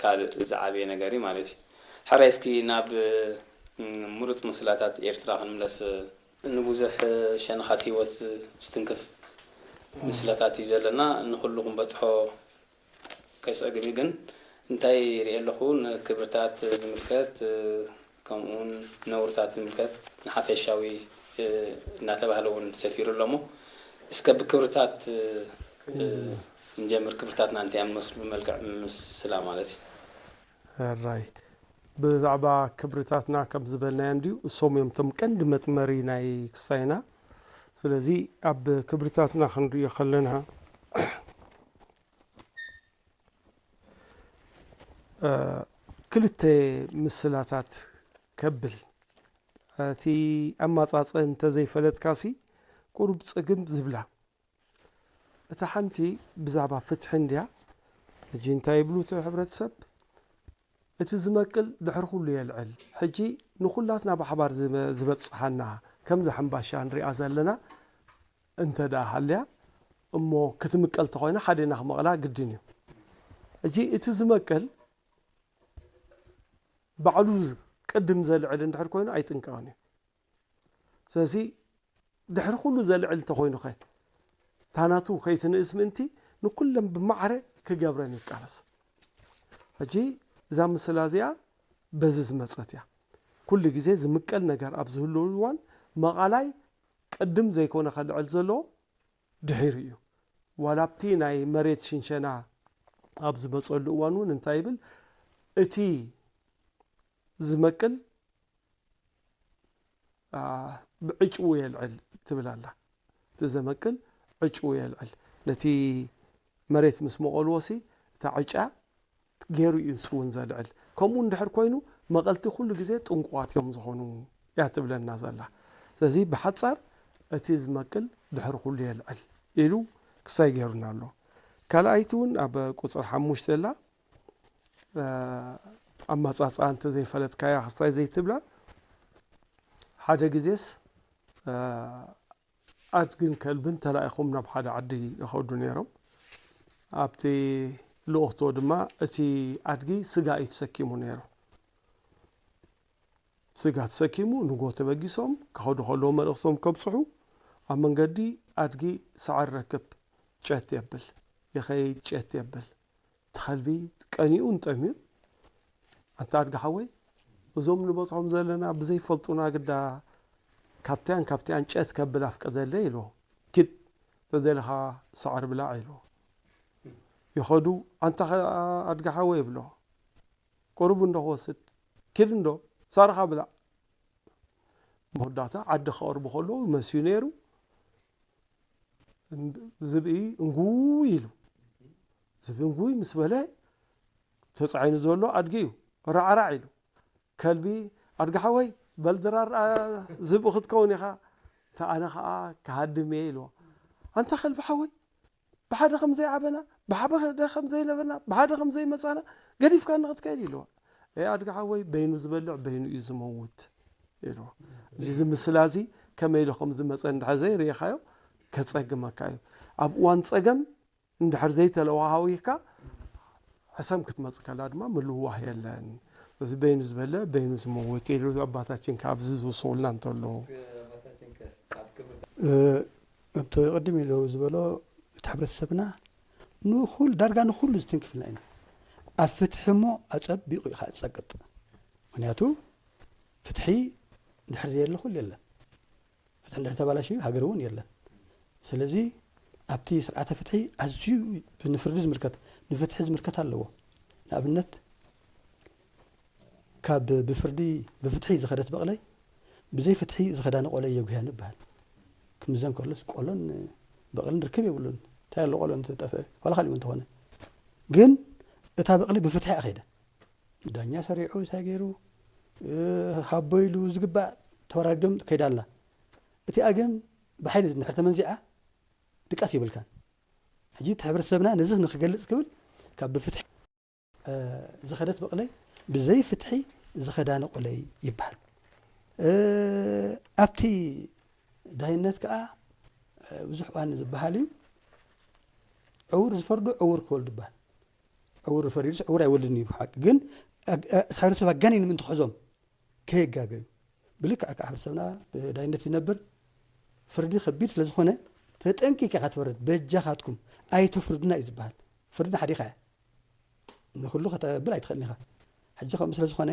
ካልእ ዝዓበየ ነገር እዩ ማለት እዩ። ሕራይ እስኪ ናብ ምሩጽ ምስላታት ኤርትራ ክንምለስ። ንብዙሕ ሸነኻት ህይወት ዝትንክፍ ምስላታት እዩ ዘለና። ንኹሉ ክንበጽሖ ከይጸግም እዩ፣ ግን እንታይ ይርኢ ኣለኹ፣ ንክብርታት ዝምልከት፣ ከምኡውን ነውርታት ዝምልከት ንሓፈሻዊ እናተባህለ እውን ሰፊሩ ኣሎ። እሞ እስከ ብክብርታት ክንጀምር። ክብርታትና እንታይ እዮም ዝመስሉ ብመልክዕ ምስላ ማለት እዩ? ሕራይ ብዛዕባ ክብርታትና ከም ዝበልናዮ እንድዩ፣ እሶም እዮም እቶም ቀንዲ መጥመሪ ናይ ክስታይና። ስለዚ ኣብ ክብርታትና ክንሪኦ ከለና፣ እ፣ ክልተ ምስላታት ከብል፣ እቲ ኣማጻጽእ እንተዘይፈለጥካሲ ቁሩብ ጽግም ዝብላ። እታ ሓንቲ ብዛዕባ ፍትሒ እንድያ። ሕጂ እንታይ ይብሉ እቲ ሕብረተሰብ? እቲ ዝመቅል ድሕሪ ኩሉ የልዕል። ሕጂ ንኹላትና ብሓባር ዝበ-፣ ዝበጽሓና ከምዛ ሕምባሻ ንሪኣ ዘለና እንተ ደኣ ሃልያ እሞ ክትምቀል ተኾይና ሓዴና ክመቕላ ግድን እዩ። ሕጂ እቲ ዝመቅል ባዕሉ ቅድም ዘልዕል እንድሕር ኮይኑ ኣይጥንቀቕን እዩ። ስለዚ ድሕሪ ኩሉ ዘልዕል እንተኾይኑኸ ታናቱ ከይትንእስ ምእንቲ ንኩለን ብማዕረ ክገብረን ይቃለስ። ሕጂ እዛ ምስላ እዚኣ በዚ ዝመጸት እያ። ኩሉ ግዜ ዝምቀል ነገር ኣብ ዝህልወሉ እዋን መቓላይ ቅድም ዘይኮነ ከልዕል ዘለዎ ድሒሩ እዩ። ዋላ ኣብቲ ናይ መሬት ሽንሸና ኣብ ዝመጸሉ እዋን እውን እንታይ ይብል? እቲ ዝመቅል፣ አ፣ ብዕጭኡ የልዕል ትብል ኣላ። እቲ ዘመቅል ዕጭኡ የልዕል። ነቲ መሬት ምስ መቐልዎሲ እታ ዕጫ ገይሩ እዩ ንሱ እውን ዘልዕል። ከምኡ እንድሕር ኮይኑ መቐልቲ ኩሉ ግዜ ጥንቁቓት እዮም ዝኾኑ እያ ትብለና ዘላ። ስለዚ ብሓጻር እቲ ዝመቅል ድሕሪ ኩሉ የልዕል ኢሉ ክሳይ ገይሩና ኣሎ። ካልኣይቲ እውን ኣብ ቁጽሪ ሓሙሽተ ዘላ፣ እ፣ ኣመጻጽኣ እንተዘይፈለጥካያ ክሳይ ዘይትብላ፣ ሓደ ግዜስ፣ እ፣ ኣድግን ከልብን ተላኢኾም ናብ ሓደ ዓዲ ይኸዱ ነይሮም። ኣብቲ ልኡኽቶ ድማ እቲ ኣድጊ ስጋ እዩ ተሰኪሙ ነይሩ። ስጋ ተሰኪሙ ንጎ ተበጊሶም ክኸዱ ከለዉ መልእኽቶም ከብጽሑ ኣብ መንገዲ ኣድጊ ሳዕሪ ረክብ ጨት የብል፣ ይኸይድ ጨት የብል። እቲ ከልቢ ቀኒኡን ጠምዩን፣ ኣንታ ኣድጊ ሓወይ፣ እዞም ንበጽሖም ዘለና ብዘይፈልጡና ግዳ ካብቲያን ካብቲያን ጨት ከብል ኣፍቀደለይ ኢልዎ። ኪድ ተደሊኻ ሳዕሪ ብላዕ ኢልዎ። ይኸዱ፣ ኣንታ ኸ-፣ ኣድጊ ሓወይ ይብሎ። ቁሩብ እንዶ ክወስድ፣ ኪድ እንዶ ሳርኻ ብላዕ። መወዳእታ ዓዲ ክቐርቡ ከለዉ መስዩ ነይሩ። እንድ-፣ ዝብኢ እንጉይ ኢሉ። ዝብኢ እንጉይ ምስ በለ ተጻዒኑ ዘሎ ኣድጊ እዩ። ራዕራዕ ኢሉ። ከልቢ፣ "ኣድጊ ሓወይ፣ በል ድራር፣ ኣ፣ ዝብኢ ክትከውን ኢኻ። እንተ ኣነ ኸኣ ክሃድም እየ" ኢልዎ። "ኣንታ ከልቢ ሓወይ፣ ብሓደ ከም ዘይዓበና፣ ብሓደ ከም ዘይነበርና፣ ብሓደ ከም ዘይመጻና ገዲፍካኒ ክትከይድ" ኢልዎ። "ኤ ኣድጊ ሓወይ፣ በይኑ ዝበልዕ በይኑ እዩ ዝመውት" ኢልዎ። እዚ ምስላ እዚ ከመይ ኢሉ ከም ዝመጸ እንድሕር ዘይርኢኻዮ ከጸግመካ እዩ። ኣብ እዋን ጸገም እንድሕር ዘይተለዋሃዊካ ሕሰም ክትመጽእ ከላ ድማ ምልውዋህ የለን። እዚ በይኑ ዝበልዕ በይኑ ዝመውት ኢሉ ኣባታችን ካብ እዚ ዝውስኹልና እንተለዉ። እ፣ እቲ ቅድም ኢሉ ዝበሎ እቲ ሕብረተሰብና ንኹል-፣ ዳርጋ ንኹሉ ዝትንክፍልና ኢና። ኣብ ፍትሒ እሞ ኣጸቢቑ ኢኻ ዝጸቅጥ። ምኽንያቱ ፍትሒ እንድሕር ዘየለ ኩሉ የለን። ፍትሒ እንድሕር ተባላሽዩ ሃገር እውን የለን። ስለዚ ኣብቲ ስርዓተ ፍትሒ ኣዝዩ ንፍርዲ ዝምልከት፣ ንፍትሒ ዝምልከት ኣለዎ። ንኣብነት ካብ ብፍርዲ፣ ብፍትሒ ዝኸደት በቕለይ ብዘይ ፍትሒ ዝኸዳ ንቆሎ የጉህያ ንበሃል። ክምዘን ከሎስ ቆሎን በቕልን ርክብ የብሉን። እንታይ ኣሎ ቆሎ እንተጠፍአ፣ ዋላ ካሊእ እውን እንተኾነ። ግን እታ በቕሊ ብፍትሒ እያ ከይዳ። ዳኛ ሰሪዑ እንታይ ገይሩ፣ እ፣ ሃቦ ኢሉ ዝግባእ ተወራሪዶም ከይዳ ኣላ። እቲኣ ግን ብሓይሊ እንድሕር ተመንዚዓ ድቃስ የብልካን። ሕጂ እቲ ሕብረተሰብና ነዚ ንክገልጽ ክብል ካብ ብፍትሒ፣ እ፣ ዝኸደት በቕለይ ብዘይ ፍትሒ ዝኸዳ ነቆለይ ይበሃል። እ፣ ኣብቲ ዳይነት ከኣ፣ እ፣ ብዙሕ እዋን ዝበሃል እዩ። ዕውር ዝፈርዶ ዕውር ክወልድ ይበሃል። ዕውር ፈሪዱስ ዕውር ኣይወልድን እዩ ሓቂ። ግን ኣግ-፣ እ፣ እቲ ሕብረተሰብ ኣጋኒኑ ምእንቲ ክሕዞም ከየጋገዩ። ብልክዕ ከዓ ሕብረተሰብና ብዳይነት ይነብር። ፍርዲ ከቢድ ስለ ዝኾነ ተጠንቂቕ ኢኻ ትፈርድ። በጃኻትኩም ኣይተፍርዱና እዩ ዝበሃል። ፍርዲ ሓዲኻ እያ። ንኹሉ ከተብል ኣይትኽእልን ኢኻ። ሕጂ ከምኡ ስለ ዝኾነ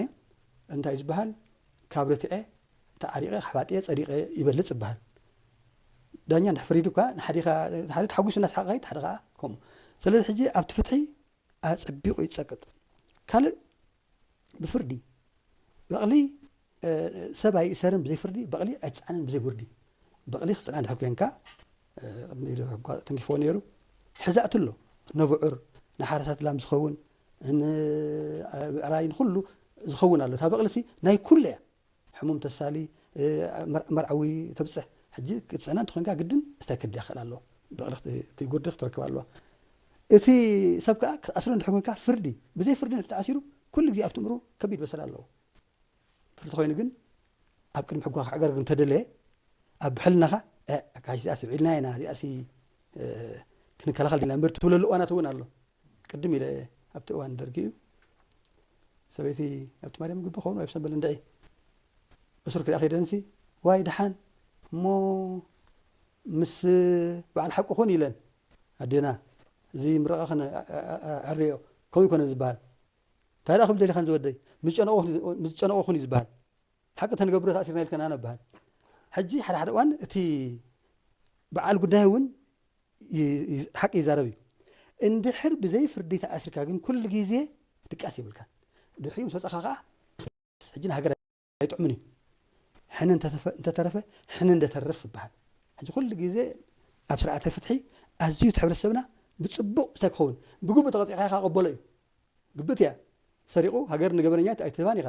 እንታይ ዝበሃል? ካብ ርትዐ ተዓሪቐ፣ ኣሕባጢየ፣ ጸዲቐ ይበልጽ ይበሃል። ዳኛ እንድሕር ፈሪዱ እኳ ንሓዲኻ፣ ሓደ ተሓጒሱ እናሰሓቐ፣ ሓደ ኸዓ ከምኡ። ስለዚ ሕጂ ኣብቲ ፍትሒ ኣጸቢቑ ይጸቅጥ። ካልእ ብፍርዲ በቕሊ፣ እ፣ ሰብ ኣይእሰርን ብዘይ ፍርዲ፣ በቕሊ ኣይትጽዓንን ብዘይ ጉርዲ። በቕሊ ክትጽዕና እንድሕር ኮንካ፣ እ፣ ቅድሚ ኢሉ ሕጓ ተንኪፍዎ ነይሩ። ሕዛእቲ ኣሎ፣ ነብዑር፣ ንሓረሳት ላም ዝኸውን፣ ን-፣ ብዕራይ ንኹሉ ዝኸውን ኣሎ። እታ በቕልሲ ናይ ኩሉ እያ። ሕሙም ተሳሊ፣ እ፣ መር-፣ መርዓዊ ተብጽሕ። ሕጂ ክትጽዕና እንተኾንካ ግድን እስታይ ክድያ ክኽእል ኣለዎ። በቕሊ ክት-፣ እቲ ጉርዲ ክትረክብ ኣለዋ። እቲ ሰብ ከኣ ክትኣስሮ እንድሕር ኮንካ ፍርዲ፣ ብዘይ ፍርዲ እንድሕር ተኣሲሩ ኩሉ ግዜ ኣብቲ እምሩ ከቢድ በሰላ ኣለዎ። ፍልቲ ኮይኑ ግን ኣብ ቅድሚ ሕጓ ክዕገርግ እንተደለየ ኣብ ብሕልናኻ ኣካሽ እዚኣ ስብዒልና ኢና እዚኣሲ ክንከላኸል ዲና እምበር ትብለሉ እዋናት እውን ኣሎ። ቅድም ኢለ ኣብቲ እዋን ደርጊ እዩ ሰበይቲ ኣብቲ ማርያም ግቢ ኸውን ኣብ ሰንበል እንድዒ እሱር ክሪኣ ከይደንሲ ዋይ ደሓን እሞ ምስ በዓል ሓቁ ኹን ኢለን ኣዴና እዚ ምረቓ ክነ ዕርዮ ከምኡ ይኮነ ዝበሃል እንታይ ደኣ ክብል ደሊኻን ዝወደይ ምስ ጨነቑ ኹን እዩ ዝበሃል ሓቂ ተንገብሮ ተኣሲርና ኢልከና ነብሃል ሕጂ ሓደ ሓደ እዋን እቲ በዓል ጉዳይ እውን ሓቂ ይዛረብ እዩ እንድሕር ብዘይ ፍርዲ ተኣሲርካ ግን ኩሉ ግዜ ድቃስ ይብልካ ድሕሪኡ ምስ ወፃኻ ከዓ ሕጂ ንሃገር ኣይጥዕምን እዩ ሕነ እንተተረፈ ሕነ እንደተርፍ ይበሃል ሕጂ ኩሉ ግዜ ኣብ ስርዓተ ፍትሒ ኣዝዩ እቲ ሕብረተሰብና ብፅቡቕ እንታይ ክኸውን ብግቡእ ተቐፂዕካ ከቐበሎ እዩ ግብት እያ ሰሪቑ ሃገር ንገበነኛ ኣይትህባን ኢኻ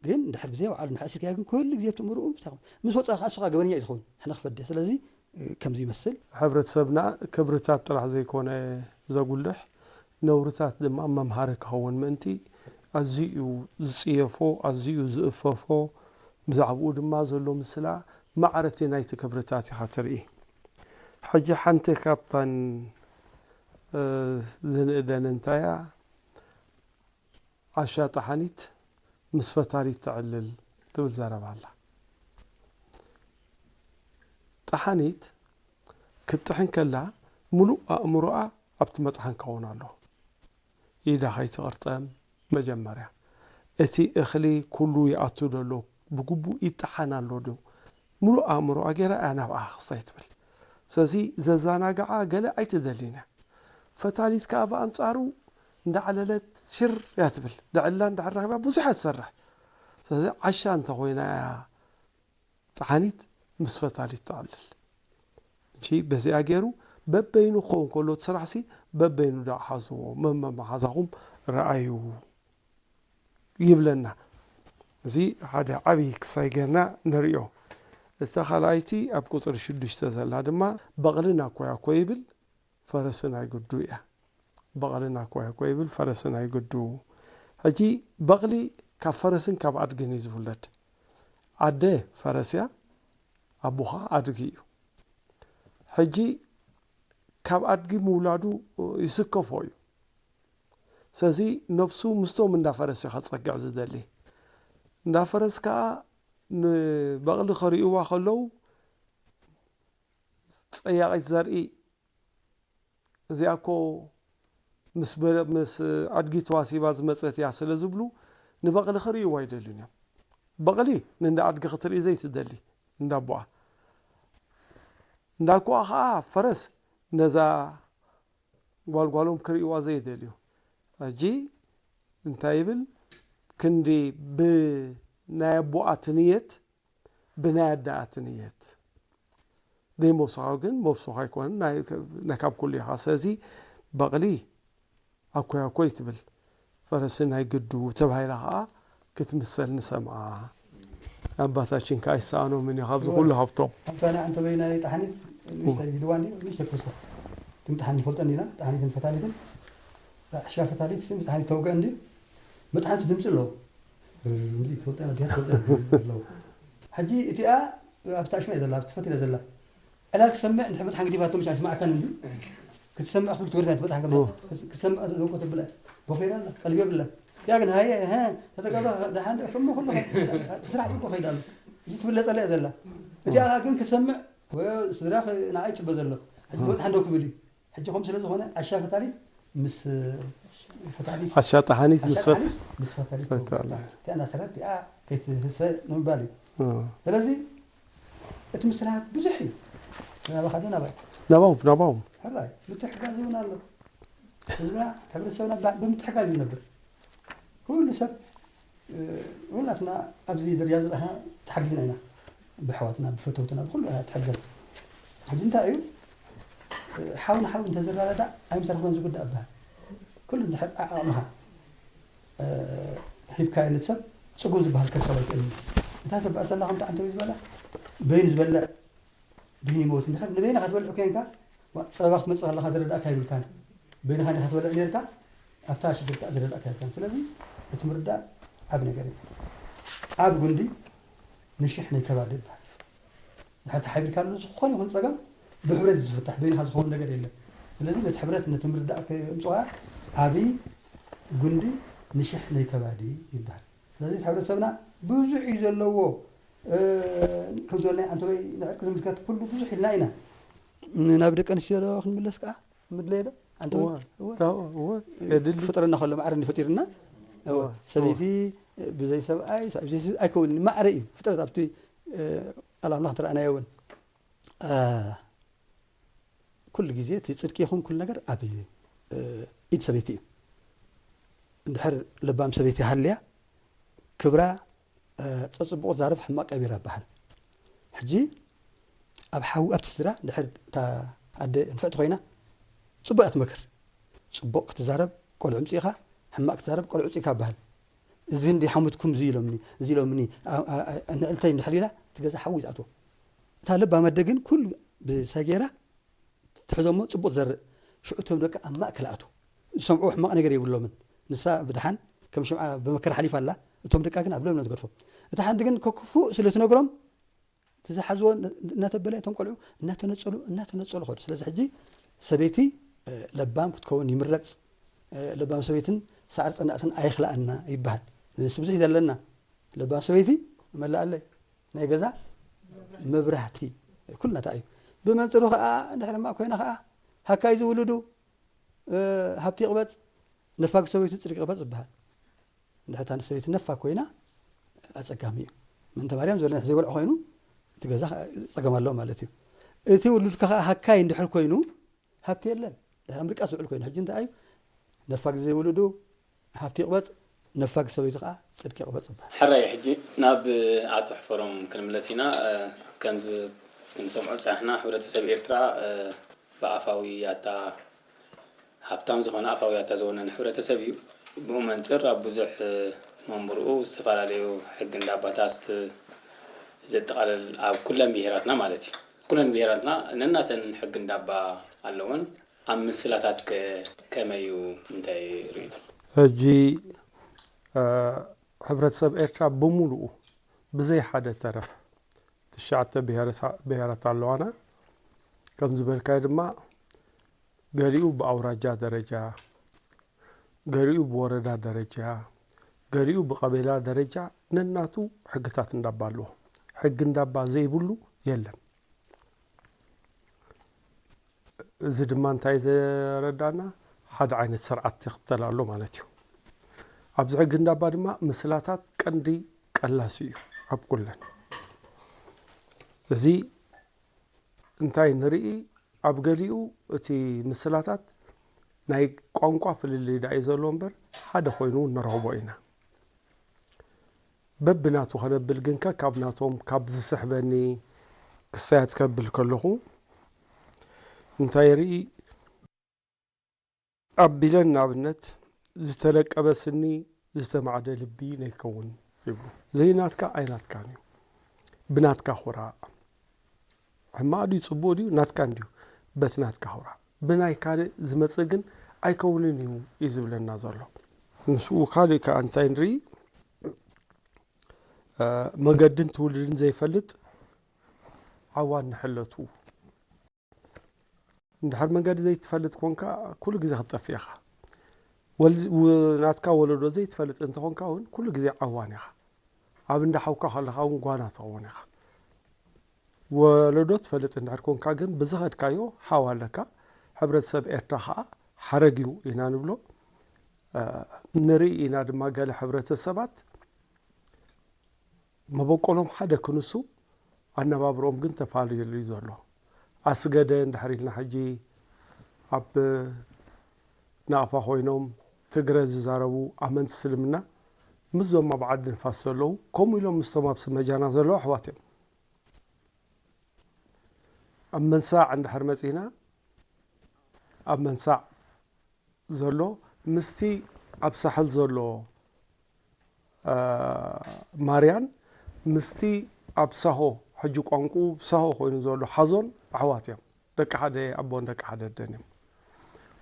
ግን እንድሕር ብዘይ ወዓሉ ንሕእስር ከያ ግን ኩሉ ግዜ ትምርኡ ምስ ወፃ ኣሱኻ ገበነኛ እዩ ዝኸውን ሕነ ክፈደ ስለዚ ከምዚ ይመስል ሕብረተሰብና ክብርታት ጥራሕ ዘይኮነ ዘጉልሕ ነውርታት ድማ መምሃሪ ክኸውን ምእንቲ ኣዝዩ ዝፅየፎ ኣዝዩ ዝእፈፎ ብዛዕባኡ ድማ ዘሎ ምስላ ማዕረቲ ናይቲ ክብርታት ኢኻ ትርኢ ሕጂ ሓንቲ ካብተን ዝንእደን እንታያ ዓሻ ጠሓኒት ምስ ፈታሪት ተዕልል ትብል ዘረባ ኣላ። ጠሓኒት ክትጥሕን ከላ ምሉእ ኣእምሮኣ ኣብቲ መጥሓን ክኸውን ኣለዎ። ኢዳ ከይትቕርጠም መጀመርያ እቲ እኽሊ ኩሉ ይኣቱ ዶ ኣሎ ብግቡእ ይጠሓን ኣሎ ዶ ምሉእ ኣእምሮኣ ገይራ እያ ናብኣ ክስታይ ትብል። ስለዚ ዘዘናግዓ ገለ ኣይትደልን እያ። ፈታሊት ከኣ ብኣንጻሩ እንዳዕለለት ሽር እያ ትብል። ደዕላ እንድሕር ረኺባ ብዙሕ እያ ትሰርሕ። ስለዚ ዓሻ እንተኾይና እያ ጠሓኒት ምስ ፈታሊት ተዕልል። እሺ በዚኣ ገይሩ በበይኑ ክኸውን ከሎ እቲ ስራሕሲ በበይኑ ደኣ ሓዝዎ መመሓዛኹም ረኣዩ ይብለና። እዚ ሓደ ዓብዪ ክሳይ ጌርና ንሪኦ። እታ ካልኣይቲ ኣብ ቁፅሪ ሽዱሽተ ዘላ ድማ በቕልን ኣኮይ ኣኮይ ይብል ፈረስን ኣይግዱ እያ። በቕልን ኣኮይ ኣኮይ ይብል ፈረስን ኣይግዱ። ሕጂ በቕሊ ካብ ፈረስን ካብ ኣድግን እዩ ዝውለድ። ኣደ ፈረስ እያ፣ ኣቦኻ ኣድጊ እዩ። ሕጂ ካብ ኣድጊ ምውላዱ ይስከፎ እዩ። ስለዚ ነብሱ ምስቶም እንዳ ፈረስ እዩ ከፀግዕ ዝደሊ። እንዳ ፈረስ ከዓ ንበቕሊ ከርእይዋ ከለዉ ፀያቒት ዘርኢ እዚኣ እኮ ምስ ኣድጊ ተዋሲባ ዝመፀት እያ ስለ ዝብሉ ንበቕሊ ክርእይዋ ኣይደልዩን እዮም። በቕሊ ንእንዳ ኣድጊ ክትርኢ ዘይትደሊ እንዳ ኣቦኣ እንዳ ኣኮኣ ከዓ ፈረስ ነዛ ጓልጓሎም ክርእይዋ ዘይደልዩ ሕጂ እንታይ ይብል ክንዲ ብናይ ኣቦኣ ትንየት ብናይ ኣደኣ ትንየት ዘይመብስኻ ግን መብስኻ ኣይኮነን ናይ ካብ ኩሉ ኢኻ ስለዚ በቕሊ ኣኮይ ኣኮይ ትብል ፈረስ ናይ ግዱ ተባሂላ ከዓ ክትምሰል ንሰምዓ ኣባታችን ከዓ ይሰኣኖምን እዩ ካብዚ ኩሉ ሃብቶም ኣባና እንተበይና ጠሓኒት ንእሽተይ ሂልዋ እንዲ ንእሽተይ ክውስኽ ትምጥሓን ንፈልጠን ኢና ጠሓኒትን ፈታሊትን ዕሻ ፈታሊት ምስ ጠሓኒት ተውግዕ እንዲ መጥሓንስ ድምፂ ኣለዎ ትፈልጠ ኣለዎ ሕጂ እቲኣ ኣብታ ሽማ ዘላ ትፈትለ ዘላ ዕላል ክሰምዕ እንድሕር መጥሓን ግዲፋቶ ምሽ ኣይስማዕካን እንዲ ክትሰምዕ ክትብል ትወርዳ ትበጣሕ ገለ ክትሰምዕ ዘውቆ ተብለ ቦኸይራ ኣላ ቀልቢ የብላ ያ ግን ሃየ ሀ ተተጋባ ደሓን ደሕሞ ኩሉ ስራሕ ጽቡቅ ከይዳ ኣሎ እዚ ትብለ ጸለያ ዘላ እቲኣ ግን ክትሰምዕ ስድራ ንዓይ ጽበ ዘሎ ሕጂ ትበጣሕ እንደው ክብል እዩ ሕጂ ከም ስለ ዝኾነ ዓሻ ፈታሊት ምስ ፈታሊት ዓሻ ጠሓኒት ምስ ፈት ምስ ፈታሊት እቲኣ እናሰረት እቲኣ ከይትህሰ ንምባል እዩ ስለዚ እቲ ምስላ ብዙሕ እዩ ናባኻ ዶ ናባይ ናባው ናባው ሕራይ ምትሕጋዝ እውን ኣሎ ህዝብና ሕብረተሰብና ባ- ብምትሕጋዝ ይነብር ኩሉ ሰብ እ፣ ሁላትና ኣብዚ ደረጃ ዝበፅሕና ተሓጊዝና ኢና ብኣሕዋትና ብፈተውትና ብኩሉ ኢና ተሓገዝ ሕጂ እንታይ እዩ እ፣ ሓው ንሓው እንተዝረዳዳእ ኣይምተረኽበን ዝጉዳእ ኣበሃል ኩሉ እንድሕር ዓቕምኻ ሂብካዮ ነቲ ሰብ ፅጉም ዝበሃል ክርከብ ኣይክእልን እዩ። እንታይ ተባእሰላ ከምቲ ዓንተዊ ዝበላ በይኑ ዝበልዕ ብሂን ይመውት እንድሕር ንበይንኻ ትበልዕ ኮይንካ ዋ- ፀበባ ክትመፅእ ከለካ ዝረዳእካ ይብልካን በይንኻ እንዲኻ ትበልዕ ነርካ ኣብታ ሽግር ከዓ ዝረዳእካ የብልካን ስለዚ እቲ ምርዳእ ዓቢ ነገር እዩ። ኣብ ጉንዲ ንሽሕ ነይከባድ ይበሃል። ድሕር ተሓቢርካሉ ዝኾነ ይኹን ጸገም ብሕብረት ዝፍታሕ፣ በይንኻ ዝኸውን ነገር የለን። ስለዚ ነቲ ሕብረት ነቲ ምርዳእ ክምጽዋ ዓቢ ጉንዲ ንሽሕ ነይከባድ ይበሃል። ስለዚ እቲ ሕብረተሰብና ብዙሕ እዩ ዘለዎ። ከም ዝበልና ኣንተበይ ንዕርቂ ዝምልከት ኩሉ ብዙሕ ኢልና ኢና። ናብ ደቂ ኣንስትዮ ዶ ክንምለስ ከዓ ምድለየ ዶ ኣንተበይ? ክፈጥረና ከሎ ማዕረ እንፈጢርና ሰበይቲ ብዘይ ሰብኣይ ኣይከውንን። ማዕረ እዩ ፍጥረት ኣብቲ ቃል ኣምላኽ እንተረኣናዮ እውን ኩሉ ግዜ እቲ ጽድቂ ይኹን ኩሉ ነገር ኣብ ኢድ ሰበይቲ እዩ። እንድሕር ለባም ሰበይቲ ሃልያ ክብራ ጸጽቡቕ ዛረብ ሕማቕ ቀቢራ ይበሃል። ሕጂ ኣብ ሓዊ ኣብቲ ስድራ እንድሕር እታ ኣደ ንፍዕቲ ኮይና ጽቡቕ እያ ትመክር። ጽቡቕ ክትዛረብ ቆልዑ ምጽኢኻ፣ ሕማቕ ክትዛረብ ቆልዑ ውጺእካ ይበሃል። እዚ እንዲ ሓሙትኩም እዚ ኢሎምኒ፣ እዚ ኢሎምኒ፣ ንዕልተይ እንድሕር ኢላ እቲ ገዛ ሓዊ ዝኣትዎ። እታ ለባም ኣደ ግን ኩሉ ብሰጌራ ትሕዞሞ ጽቡቕ ትዘርእ። ሽዑ እቶም ደቂ ኣብ ማእከል ኣቱ ዝሰምዑ ሕማቕ ነገር የብሎምን። ንሳ ብድሓን ከም ሽምዓ ብመከራ ሓሊፋ ኣላ። እቶም ደቃ ግን ኣብ ለምለም ትገድፎም። እታ ሓንቲ ግን ከክፉእ ስለ ትነግሮም እቲ ዝሓዝዎ እናተበለ እቶም ቆልዑ እናተነጸሉ እናተነጸሉ ኸዱ። ስለዚ ሕጂ ሰበይቲ ለባም ክትከውን ይምረጽ። ለባም ሰበይትን ሳዕር ጸናእትን ኣይኽልኣና ይበሃል። ንስ ብዙሕ እዩ ዘለና። ለባም ሰበይቲ መላኣለይ ናይ ገዛ መብራህቲ ኩልና እዩ። ብመንጽሩ ኸዓ እንድሕር ሕማቕ ኮይና ኸዓ ሃካይ ዝውልዱ ሃብቲ ይቕበጽ፣ ነፋግ ሰበይቱ ጽድቂ ይቕበጽ ይበሃል። እንድሕር እታ ሰበይቲ ነፋግ ኮይና ኣጸጋሚ እዩ። ምእንተ ማርያም ዝበለ ዘይበልዖ ኮይኑ እቲ ገዛ ጸገም ኣለዎ ማለት እዩ። እቲ ውሉድካ ኸዓ ሃካይ እንድሕር ኮይኑ ሃብቲ የለን። ድሕሪ ምርቃ ዝውዕል ኮይኑ ሕጂ እንታይ እዩ? ነፋግ ዘይውልዱ ሃብቲ ይቕበጽ፣ ነፋግ ሰበይቱ ኸዓ ጽድቂ ይቕበጽ ይበሃል። ሕራይ፣ ሕጂ ናብ ኣቶ ሕፈሮም ክንምለስ ኢና። ከምዚ ክንሰምዖ ዝጸናሕና ሕብረተሰብ ኤርትራ ብኣፋዊ ኣታ ሃብታም ዝኾነ ኣፋዊ ኣታ ዝወነነ ሕብረተሰብ እዩ። ብኡ መንጽር ኣብ ብዙሕ መንብርኡ ዝተፈላለዩ ሕጊ እንዳባታት ዘጠቓልል ኣብ ኩለን ብሄራትና ማለት እዩ። ኩለን ብሄራትና ነናተን ሕጊ እንዳባ ኣለወን። ኣብ ምስላታት ከ ከመይ እዩ? እንታይ ርእይቶ? ሕጂ ሕብረተሰብ ኤርትራ ብምሉኡ ብዘይ ሓደ ተረፍ ትሽዓተ ብሄራት ኣለዋና። ከም ዝበልካዮ ድማ ገሊኡ ብኣውራጃ ደረጃ፣ ገሊኡ ብወረዳ ደረጃ፣ ገሊኡ ብቐቤላ ደረጃ ነናቱ ሕግታት እንዳባ ኣለዎ። ሕጊ እንዳባ ዘይብሉ የለን። እዚ ድማ እንታይ ዘረዳና ሓደ ዓይነት ስርዓት ይኽተል ኣሎ ማለት እዩ። ኣብዚ ሕጊ እንዳባ ድማ ምስላታት ቀንዲ ቀላሲ እዩ ኣብ ኩለን። እዚ እንታይ ንርኢ? ኣብ ገሊኡ እቲ ምስላታት ናይ ቋንቋ ፍልልይ ዳኣ እዩ ዘለዎ እምበር ሓደ ኮይኑ ንረኽቦ ኢና። በብናቱ ከነብል ግንከ ካብ ናቶም ካብ ዝስሕበኒ ክስታያት ከብል ከለኹ እንታይ ርኢ? ኣቢለን ንኣብነት ዝተለቀበ ስኒ ዝተማዕደ ልቢ ነይከውን ይብሉ። ዘይናትካ ኣይናትካን እዩ። ብናትካ ኩራእ። ሕማቕ ድዩ ጽቡቕ ድዩ ናትካ እንድዩ። በቲ ናትካ ኩራእ። ብናይ ካልእ ዝመጽእ ግን ኣይከውንን እዩ እዩ ዝብለና ዘሎ። ምስኡ ካልእ ከኣ እንታይ ንርኢ? መገድን ትውልድን ዘይፈልጥ ዓዋን ንሕለቱ። እንድሕር መንገዲ ዘይትፈልጥ ኮንካ ኩሉ ግዜ ክትጠፍእ ኢኻ። ናትካ ወለዶ ዘይትፈልጥ እንተኾንካ እውን ኩሉ ግዜ ዓዋን ኢኻ። ኣብ እንዳ ሓውካ ከለኻ እውን ጓና ትኸውን ኢኻ። ወለዶ ትፈልጥ እንድሕር ኮንካ ግን ብዝኸድካዮ ሓው ኣለካ። ሕብረተሰብ ኤርትራ ከዓ ሓረግ እዩ ኢና ንብሎ። ንርኢ ኢና ድማ ገለ ሕብረተሰባት መበቆሎም ሓደ ክንሱ ኣነባብርኦም ግን ተፋልዩ ዘሎ። ኣስገደ እንድሕር ኢልና ሕጂ ኣብ ናቕፋ ኮይኖም ትግረ ዝዛረቡ ኣመንቲ እስልምና ምስዞም ኣብ ዓዲ ንፋስ ዘለዉ ከምኡ ኢሎም ምስቶም ኣብ ስመጃና ዘለዉ ኣሕዋት እዮም። ኣብ መንሳዕ እንድሕር መጺና ኣብ መንሳዕ ዘሎ ምስቲ ኣብ ሳሕል ዘሎ ማርያን ምስቲ ኣብ ሳሆ ሕጂ ቋንቁ ሳሆ ኮይኑ ዘሎ ሓዞን ኣሕዋት እዮም። ደቂ ሓደ ኣቦን ደቂ ሓደ ኣደን እዮም።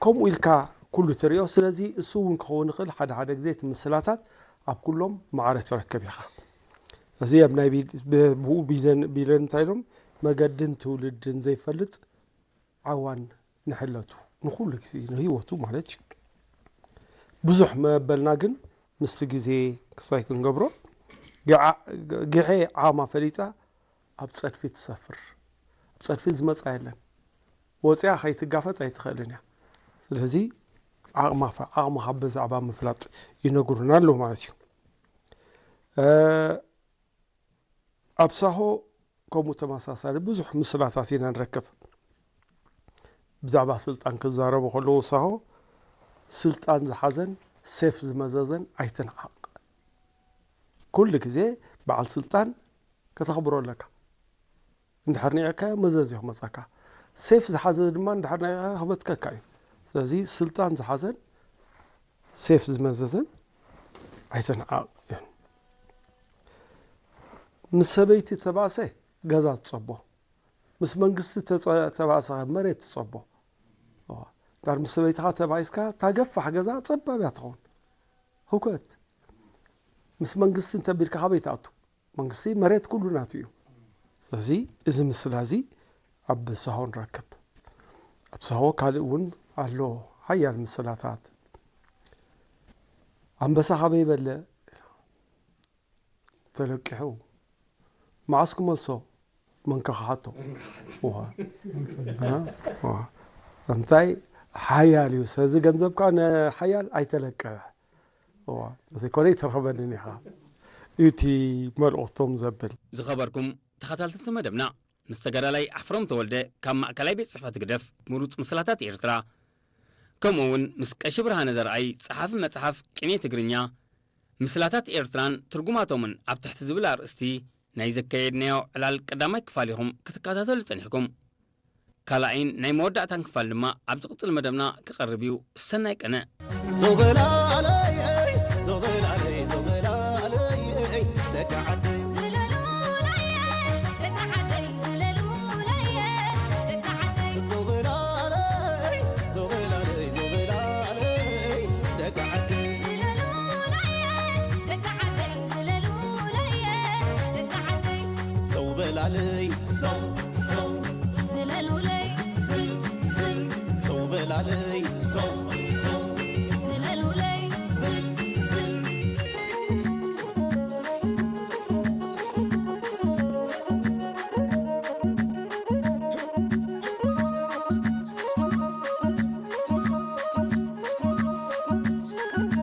ከምኡ ኢልካ ኩሉ ትሪኦ። ስለዚ እሱ እውን ክኸውን ይኽእል ሓደ ሓደ ግዜ እቲ ምስላታት ኣብ ኩሎም ማዕረ ትረከብ ኢኻ። እዚ ኣብ ናይ ቢ- ብ- ብኡ ቢዘን ቢለን እንታይ ኢሎም፣ መገድን ትውልድን ዘይፈልጥ ዓዋን ንሕለቱ፣ ንኹሉ ግዜ ንህይወቱ ማለት እዩ። ብዙሕ መበልና ግን ምስቲ ግዜ ክሳይ ክንገብሮ፣ ግዓ- ግሐ ዓማ ፈሊጣ ኣብ ጸድፊ ትሰፍር። ኣብ ጸድፊ ዝመጻ የለን። ወጺኣ ከይትጋፈጥ ኣይትኽእልን እያ። ስለዚ ዓቕማ ፈ- ዓቕምኻ ብዛዕባ ምፍላጥ ይነግሩና ኣለዉ ማለት እዩ። ኣብ ሳሆ ከምኡ ተመሳሳሊ ብዙሕ ምስላታት ኢና ንረክብ። ብዛዕባ ስልጣን ክዛረቡ ከለዉ ሳሆ፣ ስልጣን ዝሓዘን ሴፍ ዝመዘዘን ኣይትንዓቕ። ኩሉ ግዜ በዓል ስልጣን ከተኽብሮ ኣለካ። እንድሕር ንዒቕካዮ መዘዝ እዩ ክመፀካ። ሴፍ ዝሓዘ ድማ እንድሕር ንዒቕካ ክበትከካ እዩ። ስለዚ ስልጣን ዝሓዘን ሴፍ ዝመዘዘን ኣይትንዓቕ እዩ። ምስ ሰበይቲ ተባእሰ ገዛ ትጸቦ፣ ምስ መንግስቲ ተጸ- ተባእሰ መሬት ትጸቦ። እዋ፣ እንድሕር ምስ ሰበይትኻ ተባኢስካ እታ ገፋሕ ገዛ ጸባብ እያ ትኸውን። ህውከት። ምስ መንግስቲ እንተቢልካ ካበይ ትኣቱ? መንግስቲ መሬት ኩሉ ናቱ እዩ። ስለዚ እዚ ምስላ እዚ ኣብ ሳሆ ንረክብ። ኣብ ሳሆ ካልእ እውን ኣሎ ሓያል ምስላታት። ኣንበሳ ካበይ በለ ተለቂሑ መዓስ ክመልሶ መንከ ክሓቶ። እዋ። እ? እዋ። እንታይ ሓያል እዩ። ስለዚ ገንዘብካ ንሓያል ኣይተለቅሕ። እዋ። ዘይኮነ ይተርኸበንን ኢኻ። እቲ መልእኽቶም ዘብል። ዝኸበርኩም ተኸታተልቲ መደብና፣ ምስ ተጋዳላይ ኣፍሮም ተወልደ ካብ ማእከላይ ቤት ጽሕፈት ግደፍ ምሩጽ ምስላታት ኤርትራ፣ ከምኡ እውን ምስ ቀሺ ብርሃነ ዘርኣይ ጸሓፊ መጽሓፍ ቅኔ ትግርኛ ምስላታት ኤርትራን ትርጉማቶምን ኣብ ትሕቲ ዝብል ኣርእስቲ ናይ ዘካየድናዮ ዕላል ቀዳማይ ክፋል ኢኹም ክትከታተሉ ጸኒሕኩም። ካልኣይን ናይ መወዳእታን ክፋል ድማ ኣብ ዝቕጽል መደብና ክቐርብ እዩ። ሰናይ ቅነ። ዞበላለይ ዞበላለይ ዞበላለይ ደቂ ዓደይ ዝለሉለይ ደቂ ዓደይ ዝለሉለይ ደቂ ዓደይ ዞበላለይ ዞበላለይ ዞበላለይ ደቂ ዓደይ ዝለሉለይ ደቂ ዓደይ ዝለሉለይ ደቂ ዓደይ ዞበላለይ ዞ ዞ ዝለሉለይ ዝ ዝ ዞበላለይ ዞ